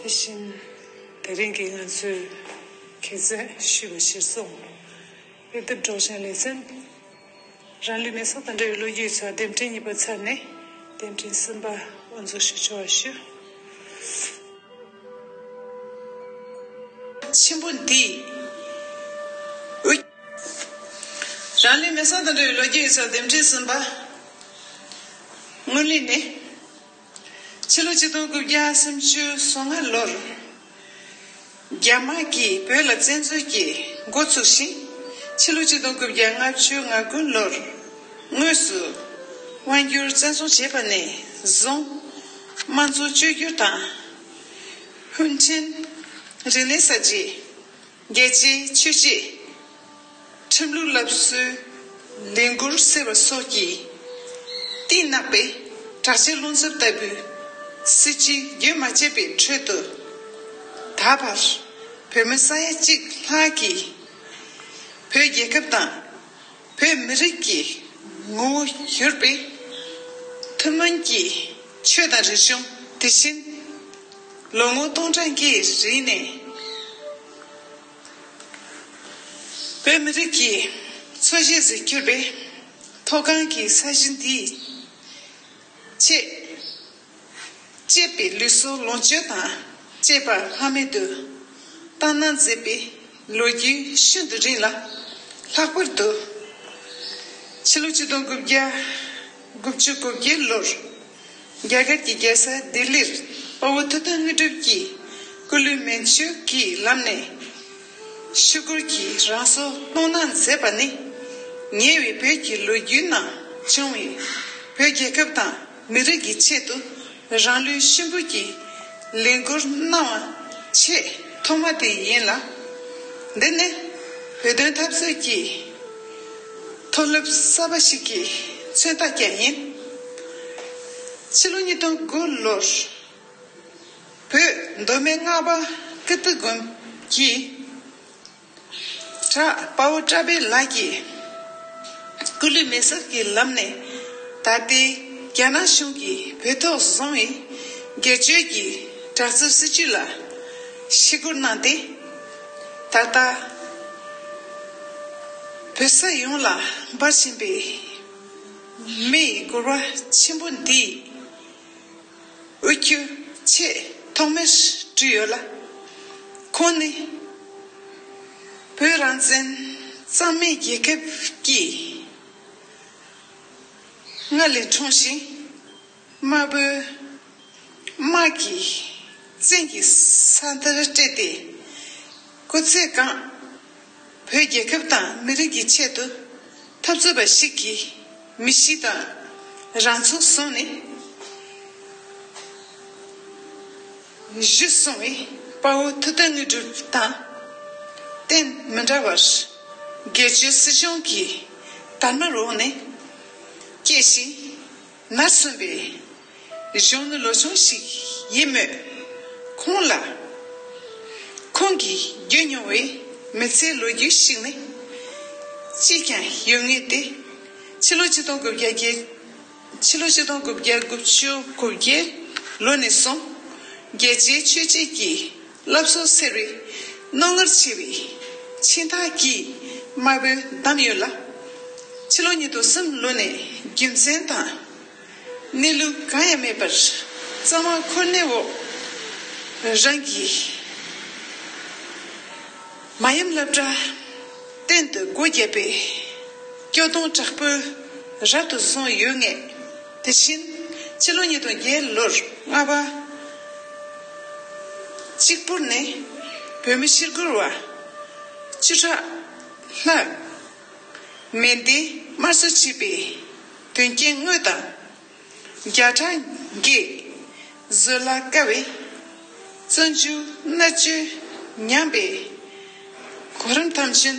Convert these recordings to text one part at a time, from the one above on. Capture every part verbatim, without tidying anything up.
དེ་བཞིན་དེ་རིང་གི་ང་ཚོའི་ཁྱད་ཚད་ཞུས་པ་གཞིར་བཟུང་། དབྱེ་གཏམ་སྒྲོག་སྦྱང་ལེ་ཚན། རང་ལུས་མེ་སྲེག་དང་འབྲེལ་བའི་ལོ་རྒྱུས་ཚོ་དེབ་ཕྲེང་གཉིས་པ་ཚར་ནས་དེབ་ཕྲེང་གསུམ་པ་དབུ་འཛུགས་ཞུ་ཆོག་པ་ཞུ། ཆེན་པོ་འདིས་དབུས། རང་ལུས་མེ་སྲེག་དང་འབྲེལ་བའི་ལོ་རྒྱུས་ཚོ་དེབ་ཕྲེང་གསུམ་པ། སྔོན་གླེང་ནི། ཕྱི་ལོ་ཆིག་སྟོང་དགུ་བརྒྱ་སུམ་ཅུ་སོ་ལྔ་ལོར། རྒྱ་དམར་གྱིས་བོད་ལ་བཙན་འཛུལ་གྱི་འགོ་བཙུགས་ཤིང་། ཕྱི་ལོ་ཆིག་སྟོང་དགུ་བརྒྱ་ལྔ་བཅུ་ང་དགུ་ལོར་དངོས་སུ་དབང་བསྒྱུར་བཙན་བཟུང་བྱས་པ་ནས་བཟུང་། དམངས་གཙོ་བཅོས་བསྒྱུར་དང་། ཧུན་ཁྲིན་རིག་གནས་གསར་བརྗེ། རྒྱལ་གཅེས་ཆོས་གཅེས། ཁྲིམས་ལུགས་སླར་གསོའི་ལས་འགུལ་ཟེར་བ་སོགས་ཀྱིས་གཏིང་ནག་པའི་དྲག་ཆས་རླུང་འཚུབ་ལྟ་བུའི་སྲིད་བྱུས་རྒྱུན་མ་ཆད་པའི་ཁྲོད་དུ། ད་བར་བོད་མི་ས་ཡ་གཅིག་ལྷག་གིས་བོད་རྒྱལ་ཁབ་དང་བོད་མི་རིགས་ཀྱི་ངོ་བོ་གྱུར་པའི་ཐུན་མོང་གི་ཆོས་དང་རིག་གཞུང་། དེ་བཞིན་ལོ་ངོ་སྟོང་ཕྲག་འགའི་རིང་ནས་བོད་མི་རིགས་ཀྱི་འཚོ་གཞིས་སུ་གྱུར་པའི་མཐོ་སྒང་གི་ས་གཞི་འདིའི་ཆེད་གཅེས་པའི་ལུས་སྲོག་ལོངས་སྤྱོད་དང་བཅས་པ་ལྷག་མེད་དུ་བཏང་གནང་མཛད་པའི་ལོ་རྒྱུས་ཤིན་ཏུ་རིང་ལ། ལྷག་པར་དུ་ཕྱི་ལོ་ཆིག་སྟོང་དགུ་བརྒྱ་དགུ་བཅུ་གོ་བརྒྱད་ལོར་རྒྱ་གར་གྱི་རྒྱལ་ས་ལྡི་ལིར་དཔའ་བོ་ཐུབ་བསྟན་དངོས་གྲུབ་ཀྱིས་སྐུ་ལུས་མེ་མཆོད་ཀྱི་ལམ་ནས་ཤི་སྐོར་གྱིས་རང་སྲོག་གཏོང་གནང་མཛད་པ་ནི། ཉེ་བའི་བོད་ཀྱི་ལོ་རྒྱུས་ནང་བྱུང་བའི་བོད་རྒྱལ་ཁབ་དང་མི་རིགས་ཀྱི་ཆེད་དུ་རང་ལུས་གཤིན་པོ་གྱི་ལས་འགུལ་གནང་བ་ཆེས་ཐོག་མ་དེ་ཡིན་ལ། འདི་ནི་བོད་དོན་འཐབ་རྩོད་ཀྱི་མཐོ་སློབ་གསར་པ་ཞིག་གི་མཚོན་རྟགས་ཀྱང་ཡིན། ཕྱི་ལོ་ཉིས་སྟོང་དགུ་ལོར་བོད་མདོ་སྨད་རྔ་པ་ཀིརྟི་དགོན་གྱི་གྲྭ་དཔའ་བོ་བཀྲ་བྷེ་ལགས་ཀྱིས་སྐུ་ལུས་མེ་སྲེག་གི་ལམ་ནས། ད་ལྟའི་རྒྱ་ནག་གཞུང་གིས་བོད་ཐོག་བཟུང་བའི་སྒེར་གཅོད་ཀྱི་དྲག་རྩལ་སྲིད་བྱུས་ལ་ཞི་རྒོལ་གནང་སྟེ། ད་ལྟ་བོད་ས་ཡོངས་ལ་འབར་བཞིན་པའི་མེ་ཡི་སྒོ་ར་ཆེན་པོ་འདིའི་དབུ་ཁྱུད་ཆེས་ཐོག་མར་བྲིས་ཡོད་ལ། ཁོང་ནི་བོད་རང་བཙན་གཙང་མའི་རྒྱལ་ཁབ་ཀྱི་མངའ་ལས་འཁྲུངས་ཤིང་། དམར་པོའི་དམག་གིས་བཙན་གྱིས་ས་མཐར་སྤྲད་དེ། སྐུ་ཚེ་གང་བོད་རྒྱལ་ཁབ་དང་མི་རིགས་ཀྱི་ཆེད་དུ་འཐབ་རྩོད་པ་ཞིག་གི་མི་གཤིས་དང་རང་ཚུགས་བཟུང་ནས། གཞི་བཟུང་བའི་དཔའ་བོ་ཐུབ་བསྟན་དངོས་གྲུབ་དང་གཏན་མི་འདྲ་བར། སྒེར་གཅོད་སྲིད་གཞུང་གི་དར་དམར་འོག་ནས་སྐྱེས་ཤིང་ནར་སོན་པའི་གཞོན་ནུ་ལོ་ཆུང་ཞིག་ཡིན་མོད། ཁོང་ལ་ཁོང་གིས་བརྒྱུད་མྱོང་བའི་མི་ཚེའི་ལོ་རྒྱུས་ཤིག་ནི་ཅིས་ཀྱང་ཡོད་ངེས་ཏེ། ཕྱི་ལོ་ཆིག་སྟོང་དགུ་བརྒྱ་བརྒྱད། ཕྱི་ལོ་ཆིག་སྟོང་དགུ་བརྒྱ་དགུ་བཅུ་གོ་བརྒྱད་ལོ་ནས་བཟུང་། རྒྱལ་གཅེས་ཆོས་གཅེས་ཀྱི་བསླབ་གསོ་སྩལ་བའི་རྣོ་ངར་ཆེ་བའི་སྦྱིན་བདག་གིས་དམར་པོས་བདམས་ཡོད་ལ། ཕྱི་ལོ་ཉིས་སྟོང་གསུམ་ལོ་ནས་རྒྱུ་མཚན་དང་གནས་ལུགས་གང་ཡང་མེད་པར་གཙང་མ་ཁོ་ནའི་འོག་རང་གི་མ་ཡུམ་སློབ་གྲྭ་སྟེང་དུ་སྒོ་བརྒྱབ་པའི་སྐྱོ་གདུང་དྲག་པོས་རབ་ཏུ་བཟུང་ཡོད་ངེས། དེ་བཞིན་ཕྱི་ལོ་ཉིས་སྟོང་བརྒྱད་ལོར་རྔ་པ་གཅིག་པུར་ནས་བོད་མི་ཞི་རྒོལ་བ་བཅུ་ཕྲག་ལྷག་མེ་མདའི་དམར་གསོད་བྱས་པའི་དོན་རྐྱེན་དངོས་དང་། བརྒྱ་ཕྲག་འགས་བཟོད་གླགས་དཀའ་བའི་བཙོན་འཇུག་མནར་གཅོད་མྱངས་པའི་གོ་རིམ་ཐམས་ཅད་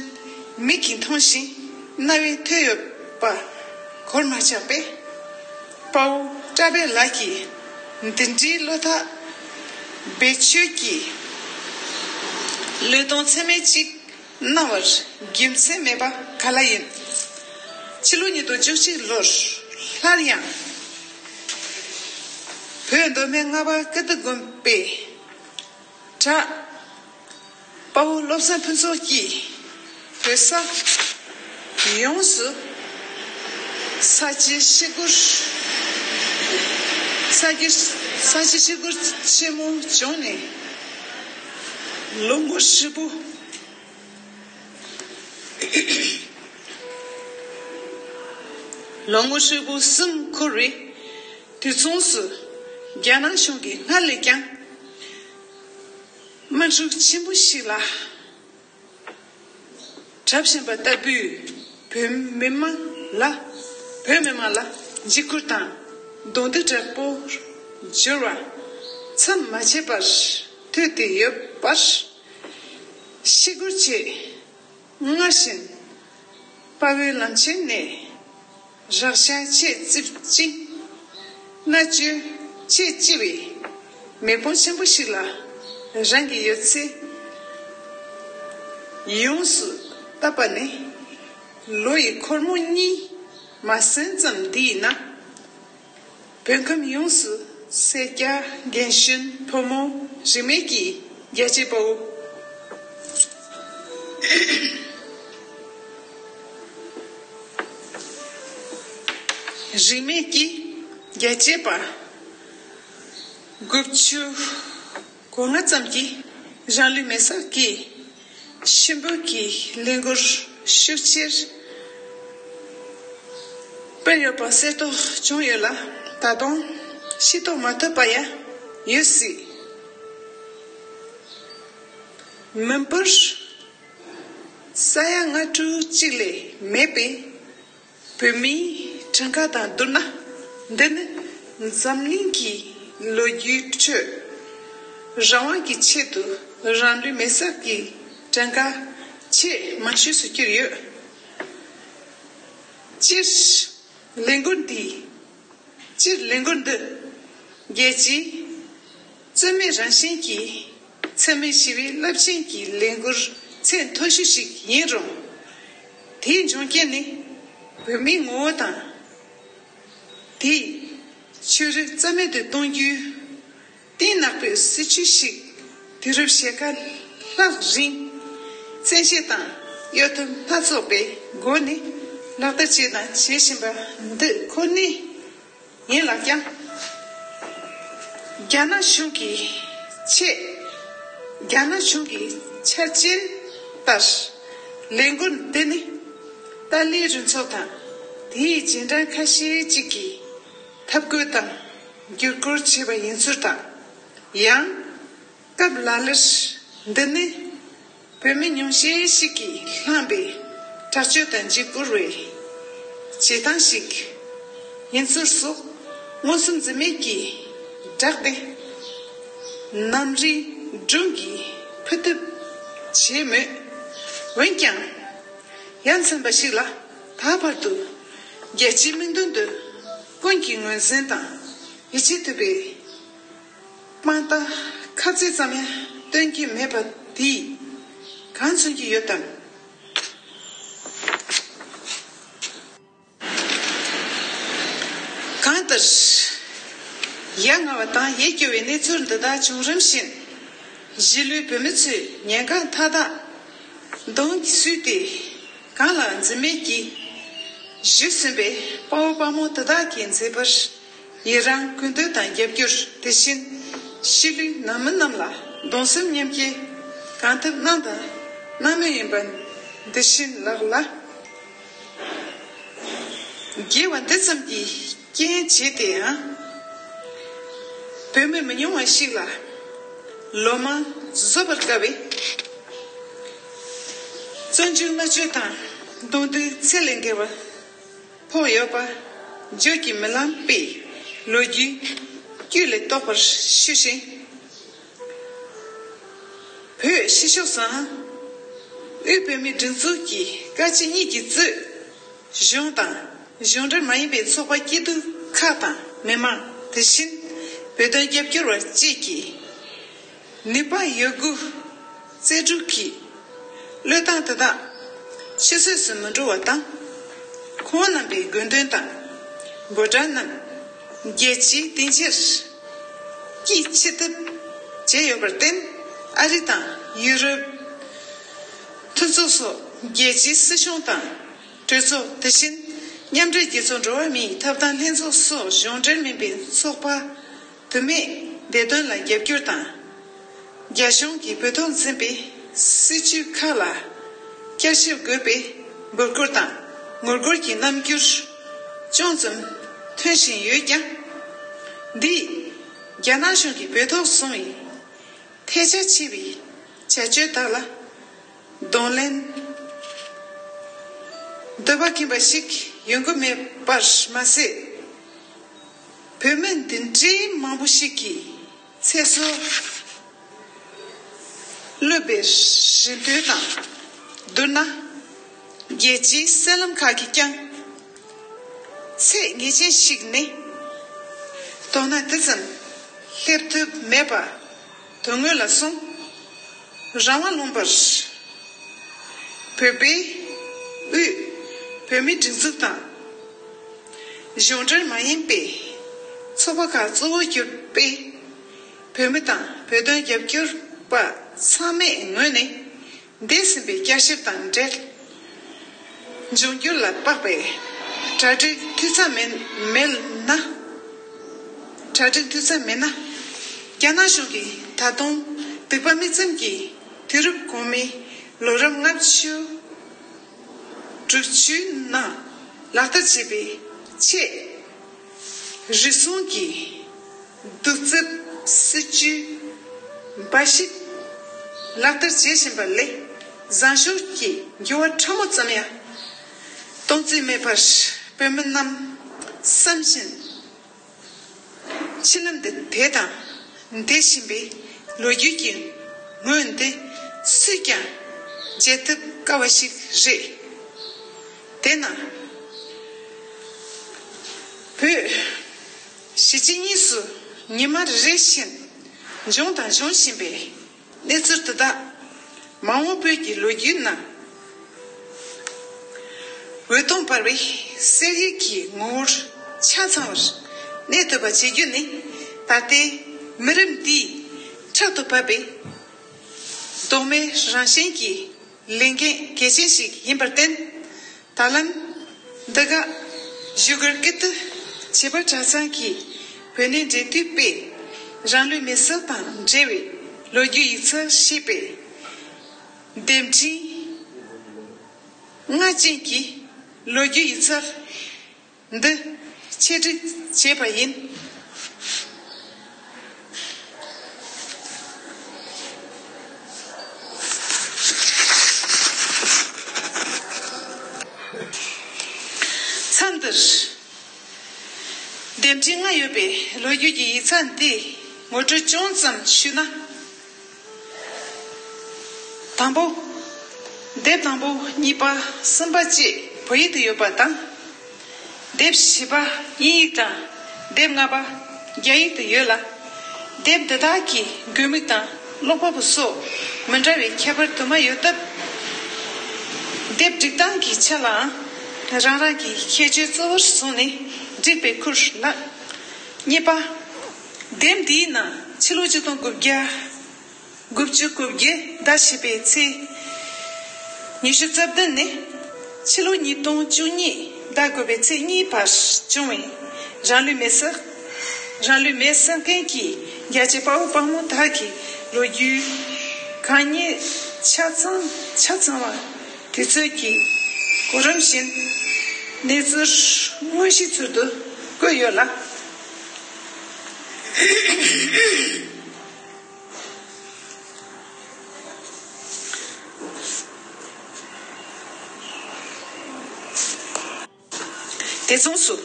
མིག་གིས་མཐོང་ཞིང་རྣ་བས་ཐོས་ཡོད་པ་གོར་མ་ཆག་པས། དཔའ་བོ་བཀྲ་བྷེ་ལགས་ཀྱིས་འདི་འདྲའི་བློ་ཐག་རྦད་ཆོད་ཀྱི་བློས་གཏོང་ཚད་མེད་ཅིག་གནང་བར་རྒྱུ་མཚན་མེད་པ་ག་ལ་ཡིན། ཕྱི་ལོ་ཉིས་སྟོང་བཅུ་གཅིག་ལོར་སླར་ཡང་བོད་མདོ་སྨད་རྔ་པ་ཀིརྟི་དགོན་པའི་ དྲག་དཔའ་བོ་བློ་བཟང་ཕུན་ཚོགས་ཀྱིས་བོད་ས་ཡོངས་སུ་ས་སྐྱའི་ཞི་རྒོལ། ས་སྐྱའི་ས་སྐྱའི་ཞི་རྒོལ་ཆེན་མོ་བྱུང་ནས་ལོ་ངོ་ཧྲིལ་པོ། ལོ་ངོ་ཧྲིལ་པོ་གསུམ་འཁོར་བའི་དུས་མཚུངས་སུ། རྒྱ་ནག་གཞུང་གིས་སྔར་ལས་ཀྱང་དམག་འཁྲུག་ཆེན་པོ་ཞིག་ལ་གྲབས་བཞིན་པ་ལྟ་བུས། བོད་མི་མང་ལ། བོད་མི་མང་ལ་འཇིགས་སྐུལ་དང་གདོང་གཏུག་དྲག་པོར་འགྱུར་བ་མཚམས་མ་ཆད་པར་ཐོས་ཏེ་ཡོད་པར། ཞི་རྒོལ་ཆེད་སྔར་བཞིན་དཔའ་བོའི་ལམ་ཆེན་ནས་རག་ཤ་ཆེས་རྩིབ་ཅིང་། མནར་གཅོད་ཆེས་ལྕི་བའི་མེ་དཔུང་ཆེན་པོ་ཞིག་ལ་རང་གི་ཡོད་ཚད་ཡོངས་སུ་བཏབ་པ་ནི། ལོ་ཡི་འཁོར་མོ་གཉིས་མ་ཟིན་ཙམ་འདི་ཡིན་ན། བོད་ཁམས་ཡོངས་སུ་སེར་སྐྱ་རྒན་གཞོན་ཕོ་མོ་རིས་མེད་ཀྱིས་རྒྱལ་གཅེས་དཔའ་བོ། རིས་མེད་ཀྱིས་རྒྱལ་གཅེས་པ་དགུ་བཅུ་གོ་ལྔ་ཙམ་གྱིས་རང་ལུས་མེ་སྲེག་གིས་གཤིན་པོ་གི་ལས་འགུལ་ཤུགས་ཆེར་སྤེལ་ཡོད་པ་གསལ་རྟོགས་བྱུང་ཡོད་ལ། ད་དུང་ཤེས་རྟོགས་མ་ཐུབ་པ་ཡང་ཡོད་སྲིད། མི་འབོར་ས་ཡ་ལྔ་དྲུག་ཅིག་ལས་མེད་པའི་བོད་མིའི་གྲངས་ཀ་དང་བསྡུར་ན། འདི་ནི་འཛམ་གླིང་གི་ལོ་རྒྱུས་ཁྲོད་རང་དབང་གི་ཆེད་དུ་རང་ལུས་མེ་སྲེག་གི་གྲངས་ཀ་ཆེས་མང་ཤོས་སུ་གྱུར་ཡོད། སྤྱིར་ལས་འགུལ་འདིས། སྤྱིར་ལས་འགུལ་འདི་རྒྱལ་སྤྱིའི་རྩོད་མེད་རང་བཞིན་གྱི་འཚེ་མེད་ཞི་བའི་རླབས་ཆེན་གྱི་ལས་འགུལ་ཚད་མཐོ་ཤོས་ཤིག་ཡིན་རུང་། དེའི་འབྱུང་རྐྱེན་ནི་བོད་མིའི་ངོ་བོ་དང་། དེས་ཆོས་རིག་རྩ་མེད་དུ་གཏོང་རྒྱུའི་གཏིང་ནག་པོའི་སྲིད་བྱུས་ཤིག་དུས་རབས་ཕྱེད་ཀ་ལྷག་རིང་བཙན་ཤེད་དང་གཡོ་ཐབས་སྣ་ཚོགས་པའི་སྒོ་ནས་ལག་བསྟར་བྱས་དང་བྱེད་བཞིན་པ་འདི་ཁོ་ནའི་ཡིན་ལགས་ཀྱང་། རྒྱ་ནག་གཞུང་གི་ཆེད། རྒྱ་ནག་གཞུང་གི་ཆ་རྐྱེན་ལྟར་ལས་འགུལ་འདི་ནི་ཏཱ་ལའི་རུ་ཚོགས་དང་དེའི་རྗེས་འབྲང་ཁ་ཤས་ཅིག་གིས་འཐབ་རྒོལ་དང་བསྒྱུར་བཀོལ་བྱས་པ་ཡིན་ཚུལ་དང་། ཡང་། སྐབས་ལ་ལར་འདི་ནི་བོད་མི་ཉུང་ཤས་ཤིག་གིས་བསླངས་པའི་དྲག་སྤྱོད་དང་འཇིགས་སྐུལ་བའི་བྱེད་སྟངས་ཤིག་ཡིན་ཚུལ་སོགས་མངོན་སུམ་འཛེམ་མེད་ཀྱིས་བསྒྲགས་ཏེ། ནམ་རིང་སྒྲུང་གིས་ཕུ་ཐུབ་བྱས་མོད། འོན་ཀྱང་། ཡ་མཚན་པ་ཞིག་ལ་ད་བར་དུ་རྒྱལ་སྤྱིའི་མིག་མདུན་དུ་ཀུན་གྱིས་ངོས་འཛིན་དང་ཡིད་ཆེས་ཐུབ་པའི་དཔང་རྟགས་ཁ་ཚིག་ཙམ་ཡང་སྟོན་གྱི་མེད་པ་འདིས་གང་མཚོན་གྱི་ཡོད་དམ། གང་ལྟར། ཡ་ང་བ་དང་ཡིད་སྐྱོ་བའི་གནས་ཚུལ་འདི་དག་བྱུང་རིམ་བཞིན། གཞིས་ལུས་བོད་མི་ཚོས་ཉེན་ཁ་མཐའ་དག་གདོང་བསུས་ཏེ། གང་ལ་འཛེམ་མེད་ཀྱིས་བཞུད་ཟིན་པའི་དཔའ་བོ་དཔའ་མོ་དེ་དག་གི་མཛད་པར་ཡི་རང་གུས་འདུད་དང་རྒྱབ་སྐྱོར། དེ་བཞིན་གཞིས་ལུས་ནང་མི་རྣམས་ལ་གདུང་སེམས་མཉམ་སྐྱེད་གང་ཐུབ་གནང་དང་གནང་མུས་ཡིན་པ་འདི་བཞིན་ལགས་ལ། དགེ་བ་འདི་ཙམ་གྱིས་རྐྱེན་བྱས་ཏེ་ཡང་། བོད་མི་མི་ཉུང་བ་ཞིག་ལ་ལོ་མང་བཟོད་པར་དཀའ་བའི་བཙོན་འཇུག་མནར་གཅོད་དང་གདོང་གཏུག་ཚད་ལས་བརྒལ་བ་ཕོག་ཡོད་པ་བརྗོད་ཀྱིས་མི་ལངས་པའི་ལོ་རྒྱུས་རྒྱུད་ལས་རྟོགས་པར་ཞུ་ཞིང་། བོད་ཕྱི་ཕྱོགས་སུའང་དབུས་བོད་མིའི་སྒྲིག་འཛུགས་ཀྱི་བཀའ་སྤྱི་གཉིས་ཀྱིས་གཙོས། གཞུང་དང་གཞུང་འབྲེལ་མ་ཡིན་པའི་ཚོགས་པ་སྐྱིད་སྡུག་ཁག་དང་མི་མང་དེ་བཞིན་བོད་དོན་རྒྱབ་སྐྱོར་བ་བཅས་ཀྱིས་ནུས་པ་ཡོད་དགུ་རྩལ་སྤྲུགས་ཀྱིས་བློས་བཏང་དེ་དག་ཆུད་ཟོས་སུ་མི་འགྲོ་བ་དང་། ཁོང་རྣམ་པའི་དགོས་འདུན་དང་འབོད་སྒྲ་རྣམས་རྒྱལ་སྤྱིའི་སྡིངས་ཆར་སྐྱེད་ཆེ་ཐུབ་བྱས་ཡོད་པར་བརྟེན། ཨ་རི་དང་ཡུ་རོབ་མཐུན་ཚོགས་སོགས་རྒྱལ་སྤྱིའི་སྲིད་གཞུང་དང་གྲོས་ཚོགས། དེ་བཞིན་མཉམ་འབྲེལ་རྒྱལ་ཚོགས་འགྲོ་བ་མིའི་ཐོབ་ཐང་ལྷན་ཚོགས་སོགས་གཞུང་འབྲེལ་མིན་པའི་ཚོགས་པ་དུ་མས་བདེ་དོན་ལ་རྒྱབ་སྐྱོར་དང་། རྒྱ་གཞུང་གིས་བོད་ཐོག་འཛིན་པའི་སྲིད་བྱུས་ཁག་ལ་བསྐྱར་ཞིབ་དགོས་པའི་འབོད་སྐུལ་དང་ངོ་རྒོལ་གྱི་རྣམ་འགྱུར་ཅུང་ཙམ་ཐོན་བཞིན་ཡོད་ཀྱང་། འདིས་རྒྱ་ནག་གཞུང་གིས་བོད་ཐོག་བཟུང་བའི་ཐལ་ཆ་ཆེ་བའི་བྱ་སྤྱོད་དག་ལ་གདོང་ལེན་འདོད་པ་ཁེངས་པ་ཞིག་ཡོང་གི་མེད་པར་མ་ཟད། བོད་མི་འདི་འདྲའི་མང་པོ་ཞིག་གི་ཚེ་སྲོག་བློས་འབེབས་རེ་འདོད་དང་། བསྡུར་ན། རྒྱལ་སྤྱིའི་གསར་ལམ་ཁག་གིས་ཀྱང་ཚད་ངེས་ཅན་ཞིག་ནས་དོ་སྣང་དེ་ཙམ་སླེབས་ཐུབ་མེད་པ་དོན་དངོས་ལ་སོང་། རང་དབང་ལུང་པར་བོད་པའི་དབུས་བོད་མིའི་སྒྲིག་འཛུགས་དང་། གཞུང་འབྲེལ་མ་ཡིན་པའི་ཚོགས་པ་ཁག་གཙོ་བོར་གྱུར་པའི་བོད་མི་དང་བོད་དོན་རྒྱབ་སྐྱོར་པ་ཚང་མའི་ངོས་ནས། འདས་ཟིན་པའི་བསྐྱར་ཞིབ་དང་འབྲེལ། འབྱུང་འགྱུར་ལ་དཔག་པའི་གྲ་སྒྲིག་འཐུས་ཚང་མེད་མེད་ན། གྲ་སྒྲིག་འཐུས་ཚང་མེད་ན། རྒྱ་ནག་གཞུང་གིས་ད་དུང་སྡིག་པ་མིག་བཙུམ་གྱིས་དུས་རབས་གོང་མའི་ལོ་རབས་ལྔ་བཅུ་དྲུག་ཅུའི་ནང་ལག་བསྟར་བྱས་པའི་ཆེས་རེ་ཟུང་གི་གདུག་རྩུབ་སྲིད་བྱུས་འབའ་ཞིག་ལག་བསྟར་བྱེད་བཞིན་པ་ལས། བཟང་ཕྱོགས་ཀྱི་འགྱུར་བ་ཕྲ་མོ་ཙམ་ཡང་གཏོང་རྩིས་མེད་པར་བོད་མི་རྣམས་བསམ་བཞིན་འཆི་ལམ་དུ་དེད་དང་འདེད་བཞིན་པའི་ལོ་རྒྱུས་ཀྱི་ངོས་འདི་སུས་ཀྱང་བརྗེད་ཐུབ་དཀའ་བ་ཞིག་རེད། དེས་ན། བོད་གཞིས་བྱེས་གཉིས་སུ་ཉི་མ་རེ་བཞིན་བྱུང་དང་འབྱུང་བཞིན་པའི་གནས་ཚུལ་དེ་དག་མ་འོངས་བོད་ཀྱི་ལོ་རྒྱུས་ནང་འོད་སྟོང་འབར་བའི་གསེར་གཡུ་གི་ངོ་བོར་ཆ་ཚང་བར་གནས་ཐུབ་པ་བྱེད་རྒྱུ་ནི། ད་ལྟའི་མི་རབས་འདིའི་ཕྲག་ཏུ་བབས་པའི་གདོང་མའི་རང་བཞིན་གྱི་ལས་འགན་གལ་ཆེན་ཞིག་ཡིན་པར་བརྟེན། ད་ལམ་འདི་ག་བཞུགས་སྒར་ཀིརྟི་བྱེས་པ་གྲྭ་ཚང་གི་བོད་གནས་འབྲེལ་མཐུད་པས་རང་ལུས་མེར་སྲེག་དང་འབྲེལ་བའི་ལོ་རྒྱུས་ཡིག་ཚགས་ཞེས་པའི་དེབ་ཕྲེང་ལྔ་ཅན་གྱི་ལོ་རྒྱུས་ཡིག་ཚགས་འདི་ཆེད་སྒྲིག་བྱས་པ་ཡིན། མཚམས་འདིར་དེབ་ཕྲེང་ལྔ་ཡོད་པའི་ལོ་རྒྱུས་ཀྱི་ཡིག་ཚགས་འདིའི་ངོ་སྤྲོད་ཅུང་ཙམ་ཞུས་ན། དང་པོ། དེབ་དང་པོ་གཉིས་པ་གསུམ་པ་བཅས་བོད་ཡིག་ཏུ་ཡོད་པ་དང་། དེབ་བཞི་པ་དབྱིན་ཡིག་དང་དེབ་ལྔ་པ་རྒྱ་ཡིག་ཏུ་ཡོད་ལ། དེབ་འདི་དག་གི་དགོས་དམིགས་དང་ཀློག་པ་པོ་སོགས་མི་འདྲ་བའི་ཁྱད་པར་དུ་མ་ཡོད་སྟབས། དེབ་སྒྲིག་སྟངས་ཀྱི་ཆ་ལའང་རང་རང་གི་ཁྱད་ཆོས་གཙོ་བོར་བཟུང་ནས་བསྒྲིགས་པའི་ཁུལ་ལགས། གཉིས་པ། དེབ་འདིའི་ནང་ཕྱི་ལོ་ཆིག་སྟོང་དགུ་བརྒྱ་དགུ་བཅུ་གོ་བརྒྱད་ཟླ་བཞི་པའི་ཚེས་ཉི་ཤུ་རྩ་བདུན་ནས་ཕྱི་ལོ་ཉིས་སྟོང་བཅུ་གཉིས་ཟླ་དགུ་པའི་ཚེས་གཉིས་བར་བྱུང་བའི་རང་ལུས་མེར་སྲེག་རང་ལུས་མེར་སྲེག་མཁན་གྱི་རྒྱལ་གཅེས་དཔའ་བོ་དཔའ་མོ་དག་གི་ལོ་རྒྱུས་གང་ཉིད་ཆ་ཚང་ཆ་ཚང་བ་དུས་ཚོད་ཀྱི་གོ་རིམ་བཞིན་གནས་ཚུལ་དངོས་གཞིའི་ཚུལ་དུ་བཀོད་ཡོད་ལ། དེ་མཚུངས་སུ།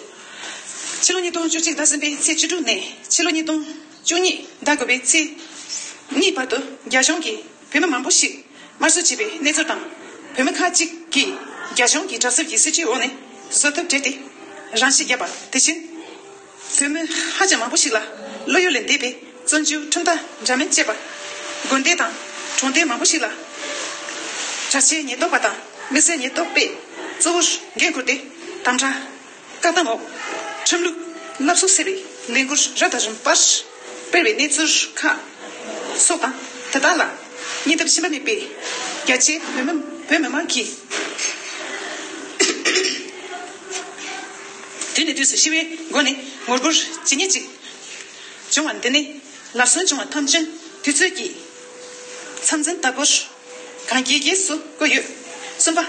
ཕྱི་ལོ་ཉིས་སྟོང་བཅུ་གཅིག་ཟླ་གསུམ་པའི་ཚེས་བཅུ་དྲུག་ནས་ཕྱི་ལོ་ཉིས་སྟོང་བཅུ་གཉིས་ཟླ་དགུ་པའི་ཚེས་གཉིས་བར་དུ་རྒྱ་གཞུང་གིས་བོད་མི་མང་པོ་ཞིག་དམར་གསོད་བྱས་པའི་གནས་ཚུལ་དང་། བོད་མི་ཁག་ཅིག་གིས་རྒྱ་གཞུང་གི་དྲག་ཟབ་ཀྱི་སྲིད་བྱུས་འོག་ནས་བཟོད་ཐབས་བྲལ་ཏེ་རང་ཤི་བརྒྱབ་པ། དེ་བཞིན་བོད་མི་ཧ་ཅང་མང་པོ་ཞིག་ལ་བློ་ཡུལ་ལས་འདས་པའི་བཙོན་འཇུག་ཁྲིམས་ཐག་འདྲ་མིན་བཅད་པ། དགོན་སྡེ་དང་གྲོང་རྡལ་མང་པོ་ཞིག་ལ་དྲག་ཆས་ཉེན་རྟོག་པ་དང་དམིགས་བསལ་ཉེན་རྟོག་པས་གཙོ་བོར་འགན་འཁུར་ཏེ་དམ་དྲག་བཀག་སྡོམ་འོག་ཁྲིམས་ལུགས་བསླབ་གསོ་ཟེར་བའི་ལས་འགུལ་རབ་དང་རིམ་པར་སྤེལ་བའི་གནས་ཚུལ་ཁག་སོགས་དང་། ད་ དེ་དག་ལ་སྙིང་སྟོབས་ཞུམ་པ་མེད་པའི་རྒྱ་ཆེའི་བོད་མི་བོད་མི་མང་གིས་དུས་ནས་དུས་སུ་ཞི་བའི་སྒོ་ནས་ངོ་རྒོལ་ཇི་སྙེད་ཅིག་བྱུང་བ་འདི་ནི་ལག་སོན་བྱུང་བ་ཐམས་ཅད་དུས་ཚོད་ཀྱི་མཚམས་འཛིན་ལྟ་བུར་གང་གིས་གས་སུ་བཀོད་ཡོད། གསུམ་པ།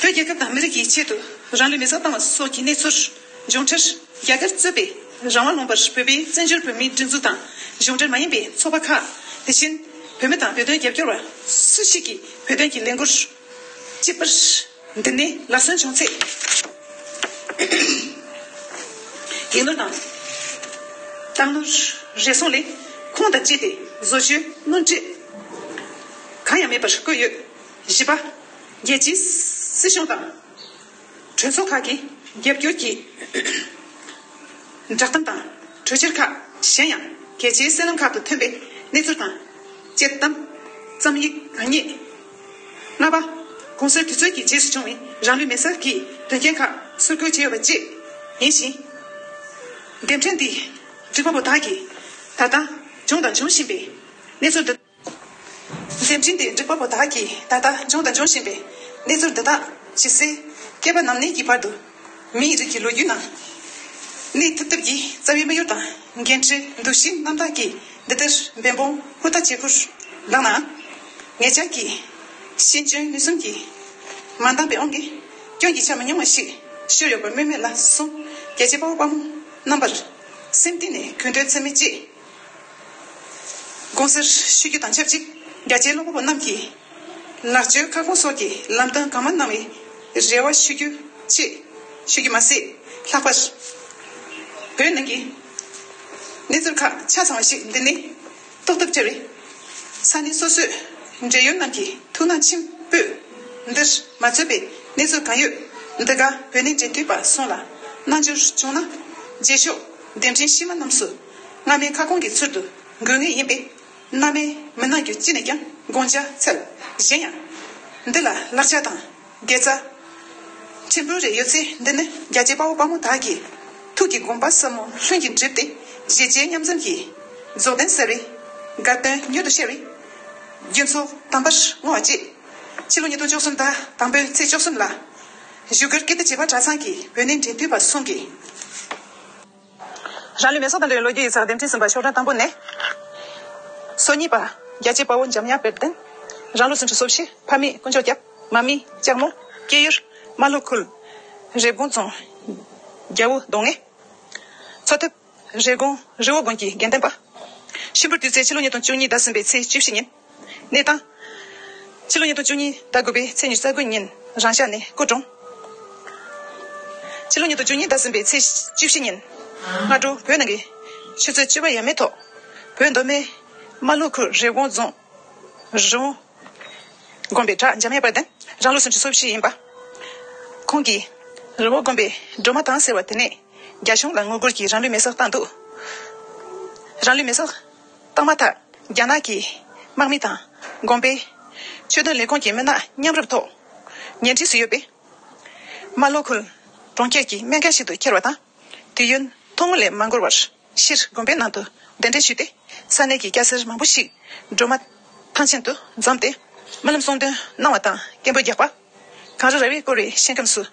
བོད་རྒྱལ་ཁབ་དང་མི་རིགས་ཀྱི་ཆེད་དུ་རང་ལུས་མེ་སྲེག་བཏང་བ་སོགས་ཀྱི་གནས་ཚུལ་འབྱུང་འཕྲལ། རྒྱ་གར་གཙོས་པའི་རང་དབང་ལུང་པར་བོད་པའི་བཙན་བྱོལ་བོད་མིའི་སྒྲིག་འཛུགས་དང་གཞུང་འབྲེལ་མ་ཡིན་པའི་ཚོགས་པ་ཁག་དེ་བཞིན་བོད་མི་དང་བོད་དོན་རྒྱབ་སྐྱོར་བ་སུ་ཞིག་གིས་བོད་དོན་གྱི་ལས་འགུལ་སྤྱི་པར་འདི་ནས་ལག་སོན་བྱུང་ཚེ། ཡིག་ནོར་དང་། གཏམ་ནོར་རེ་ཟུང་ལས་ཁུངས་དང་བཅས་ཏེ་བཟོ་བཅོས་དངོས་འབྲེལ་གང་ཡང་མེད་པར་བཀོད་ཡོད། བཞི་པ། རྒྱལ་སྤྱིའི་སྲིད་གཞུང་དང་། གྲོས་ཚོགས་ཁག་གི་རྒྱབ་སྐྱོར་གྱི་བསྒྲགས་གཏམ་དང་གྲོས་འཆར་ཁག་གཞན་ཡང་གལ་ཆེའི་གསར་ལམ་ཁག་ཏུ་ཐོན་པའི་གནས་ཚུལ་དང་དཔྱད་གཏམ། རྩོམ་ཡིག་གང་རྙེད། ལྔ་པ། གུང་སེང་དུས་ཚོད་ཀྱི་རྗེས་སུ་བྱུང་བའི་རང་ལུས་མེ་སྲེག་གི་དོན་རྐྱེན་ཁག་ཚུར་རྒོལ་བྱས་ཡོད་པ་བཅས་ཡིན་ཞིང་། འདེམས་ཐོན་འདི་འགྲིག་པ་པོ་དག་གིས་ད་ལྟ་བྱུང་དང་འབྱུང་བཞིན་པའི་གནས་ཚུལ་འདི། འདེམས་ཐོན་འདི་འགྲིག་པ་པོ་དག་གིས་ད་ལྟ་བྱུང་དང་འབྱུང་བཞིན་པའི་གནས་ཚུལ་འདི་དག་ཇི་སྲིད་བསྐལ་པ་ནམ་གནས་ཀྱི་བར་དུ་མིའི་རིགས་ཀྱི་ལོ་རྒྱུས་ནང་གནས་ཐུབ་ཐབས་ཀྱི་རྩ་བའི་དམིགས་ཡུལ་དང་འགན་འཁྲི་འདུ་ཤེས་རྣམ་དག་གིས་འདི་ལྟར་འབད་འབུངས་ཧུར་ཐག་བྱེད་ཁུལ་ལགས་ན། ངེད་ཅག་གི་ཤེས་འཇོན་ནུས་གསུམ་གྱིས་མ་འདང་པའི་དབང་གིས་སྐྱོན་གྱི་ཆ་མི་ཉུང་བ་ཞིག་ཤོར་ཡོད་པ་སྨོས་མེད་ལ་སོགས་རྒྱལ་གཅེས་དཔའ་བོ་དཔའ་མོ་རྣམ་པར་སེམས་གཏིང་ནས་གུས་འདུད་ཚད་མེད་བཅས། དགོངས་སེལ་ཞུ་རྒྱུ་དང་ཆབས་ཅིག་རྒྱ་ཆེའི་ཀློག་པ་པོ་རྣམས་ཀྱིས་ལག་བཅོལ་ཁ་སྐོང་སོགས་ཀྱི་ལམ་སྟོན་གང་མང་གནང་བའི་རེ་བ་ཞུ་རྒྱུ་བཅས་ཞུ་རྒྱུ་མ་ཟད། ལྷག་པར་བོད་ནང་གི་གནས་ཚུལ་ཁག་ཆ་ཚང་བ་ཞིག་འདི་ནས་རྟོགས་ཐབས་བྱ་བའི་ས་གནས་སོ་སོའི་འབྲེལ་ཡོད་རྣམས་ཀྱིས་ཐུགས་སྣང་ཆེན་པོས་འདིར་མ་ཚུད་པའི་གནས་ཚུལ་གང་ཡོད་འདི་ག་བོད་ནས་འབྲེལ་མཐུད་པ་སོང་ལ་རྣ་འབྱོར་བྱུང་ན་རྗེས་ཕྱོགས་འདེམས་ཐོན་ཕྱི་མ་རྣམས་སུ་སྔ་མའི་ཁ་སྐོང་གི་ཚུལ་དུ་འགོད་ངེས་ཡིན་པས། སྣ་མིན་མི་སྣ་རྒྱུ་ཅི་ནས་ཀྱང་དགོངས་འཇགས་འཚལ། གཞན་ཡང་། འདི་ལ་ལག་ཆ་དང་དགེ་རྩ་ཕྲན་བུ་རེ་ཡོད་ཚེ་འདི་ནི་རྒྱ་ཆེའི་དཔའ་བོ་དཔའ་མོ་དག་གིས་ཐུགས་ཀྱི་དགོངས་པ་ཟབ་མོ་ལྷུན་གྱིས་འགྲིབ་སྟེ་གཞིས་བྱེས་མཉམ་འཛོམས་ཀྱི་རྫོགས་ལྡན་གསལ་བའི་དགའ་སྟོན་མྱུར་དུ་ཤར་བའི་རྒྱུ་མཚན་དམ་པར་བསྔོ་བ་བཅས་ཕྱི་ལོ་ཉིས་སྟོང་བཅུ་གསུམ་ཟླ་དང་པོའི་ཚེས་བཅུ་གསུམ་ལ་བཞུགས་སྒར་ཀིརྟི་བྱེས་པ་གྲྭ་ཚང་གི་བོད་ནས་འབྲེལ་མཐུད་པ་གསུམ་གྱིས། རང་ལུས་མེ་སྲེག་དང་འབྲེལ་བའི་ལོ་རྒྱུས་ཡིག་ཚགས་འདེམས་ཐོན་ཟིན་པ་ཤོག་གྲངས་དང་པོ་ནས། སོ་གཉིས་པ། རྒྱལ་གཅེས་དཔའ་བོ་འཇམ་དབྱངས་དཔལ་ལྡན། རང་ལོ་སུམ་ཅུ་སོ་བཞི། ཕ་མེས་དཀོན་མཆོག་སྐྱབས། མ་མི་ལྕགས་མོ། སྐྱེས་ཡུལ། རྨ་ལྷོ་ཁུལ། རེབ་གོང་རྫོང་། རྒྱལ་པོ་རྡོ་ལྔ། འཚོ་ཐབས། རེབ་གོང་རི་བོ་དགོན་གྱི་དགེ་ལྡན་པ། ཤི་འཕོས་དུས་ཚེས་ཕྱི་ལོ་ཉིས་སྟོང་བཅུ་གཉིས་ཟླ་གསུམ་པའི་ཚེས་བཅུ་བཞི་ཉིན། གནས་སྟངས། ཕྱི་ལོ་ཉིས་སྟོང་བཅུ་གཉིས་ཟླ་དགུ་པའི་ཚེས་ཉི་ཤུ་རྩ་དགུ་ཉིན་རང་ཤག་ནས་སྐུ་གྲོངས། ཕྱི་ལོ་ཉིས་སྟོང་བཅུ་གཉིས་ཟླ་གསུམ་པའི་ཚེས་བཅུ་བཞི་ཉིན། སྔ་དྲོ་བོད་ནང་གི་ཆུ་ཚོད་བཅུ་པ་ཡས་མས་ཐོག་བོད་མདོ་སྨད་རྨ་ལྷོ་ཁུལ་རེབ་གོང་རྫོང་རི་བོ་དགོན་པའི་གྲྭ་འཇམ་དབྱངས་དཔལ་ལྡན་རང་ལོ་སུམ་ཅུ་སོ་བཞི་ཡིན་པ། ཁོང་གིས་རི་བོ་དགོན་པའི་སྒྲོལ་མ་ཐང་ཟེར་བ་དེ་ནས་རྒྱ་གཞུང་ལ་ངོ་རྒོལ་གྱིས་རང་ལུས་མེ་སྲེག་བཏང་འདུག་རང་ལུས་མེ་སྲེག་བཏང་མ་ཐག་རྒྱ་ནག་གི་དམག་མི་དང་དགོན་པའི་ཆོས་དོན་ལས་ཁུངས་ཀྱི་མི་སྣ་མཉམ་རུབ་ཐོག་ཉེ་འཁྲིས་སུ་ཡོད་པའི་རྨ་ལྷོ་ཁུལ་གྲོང་ཁྱེར་གྱི་སྨན་ཁང་ཞིག་ཏུ་ཁྱེར་བ་དང་། དུས་ཡུན་ཐུང་ངུ་ལས་མ་འགོར་བར་ཕྱིར་དགོན་པའི་ནང་དུ་གདན་འདྲེན་ཞུས་ཏེ་ས་གནས་ཀྱི་སྐྱ་སེར་མང་པོ་ཞིག་སྒྲོལ་མ་ཐང་ཆེན་དུ་འཛོམས་ཏེ་སྨོན་ལམ་གསུང་འདོན་གནང་བ་དང་སྐད་འབོད་རྒྱག་པ། གངས་རི་ར་བས་བསྐོར་བའི་ཞིང་ཁམས་སུ་